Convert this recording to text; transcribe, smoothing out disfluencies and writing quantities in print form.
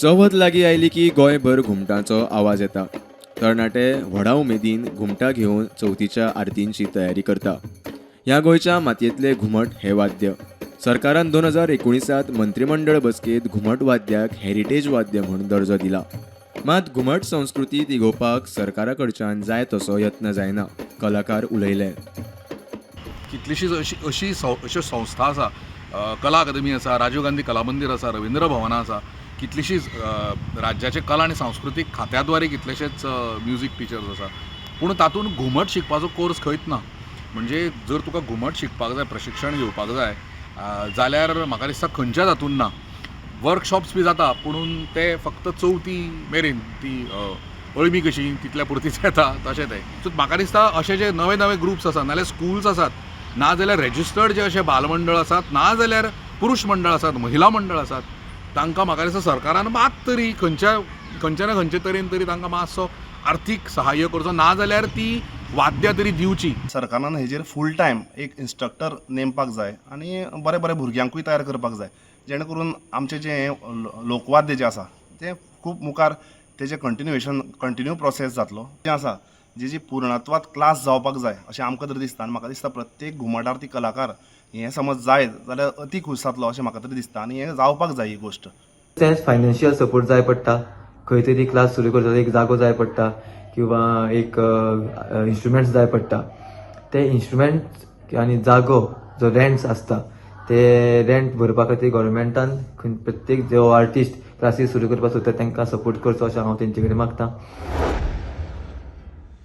चवथ लागीं आयली की गोंयभर घुमटांचो आवाज येता. तरणाटे व्हडा उमेदीन घुमटां घेवन चवथीच्या आरतींची तयारी करता. ह्या गोंयच्या मातयेंतलें घुमट हें वाद्य. सरकारान 2019त मंत्रीमंडळ बसकेंत घुमट वाद्याक हेरिटेज वाद्य म्हूण दर्जो दिला. मात घुमट संस्कृती तिगोवपाक सरकारा कडच्यान जाय तसो यत्न जायना, कलाकार उलयले. कितलीशीच अशी अशी अश्यो संस्था आसा, कला अकादमी आसा, राजीव गांधी कला मंदीर आसा, रवींद्र भवनां आसा, कितलीशीच राज्याचे कला आनी सांस्कृतीक खात्या द्वारे कितलेशेच म्युजीक टिचर्स आसा, पूण तातूंत घुमट शिकपाचो कोर्स खंयच ना. म्हणजे जर तुका घुमट शिकपाक जाय, प्रशिक्षण घेवपाक जाय जाल्यार म्हाका दिसता खंयच्याच हातूंत ना. वर्कशॉप्स बी जाता, पुणून ते फक्त चवथी मेरेन, ती अळमी कशी तितल्या पुरतीच येता तशें तें. सो म्हाका दिसता अशे जे नवे नवे ग्रुप्स आसात, नाजाल्यार स्कुल्स आसात, नाजाल्यार रेजिस्टर्ड जे अशे बालमंडळ आसात, नाजाल्यार पुरुश मंडळ आसात, महिला मंडळ आसात, तांकां म्हाका दिसता सरकारान मात तरी खंयच्या खंयच्या ना खंयचे तरेन तरी तांकां मातसो आर्थीक सहाय्य करचो, नाजाल्यार ती वाद्यां तरी दिवची. सरकारान हेजेर फूल टायम एक इन्स्ट्रक्टर नेमपाक जाय आनी बरे बरे भुरग्यांकूय तयार करपाक जाय, जेणे करून आमचें जें हें लोकवाद्य जें आसा तें खूब मुखार तेजें कंटिन्युएशन, कंटिन्यू प्रोसेस जातलो. जें आसा जेजी पूर्णत्वात क्लास जावपाक जाय अशें आमकां तरी दिसता. आनी म्हाका दिसता प्रत्येक घुमट आरती कलाकार हें समज जायत जाल्यार अती खूश जातलो अशें म्हाका तरी दिसता आनी हें जावपाक जाय ही गोश्ट. तेंच फायनान्शियल सपोर्ट जाय पडटा. खंय तरी क्लास सुरू करता, एक जागो जाय पडटा किंवा एक इन्स्ट्रुमेंट्स जाय पडटा. ते इन्स्ट्रुमेंट आनी जागो जो रेंट्स आसता ते रेंट भरपा खातीर गव्हर्मेंटान प्रत्येक जो आर्टिस्ट क्लासीस सुरू करपाक सोदता तांकां सपोर्ट करचो अशें हांव तेंचे कडेन मागता.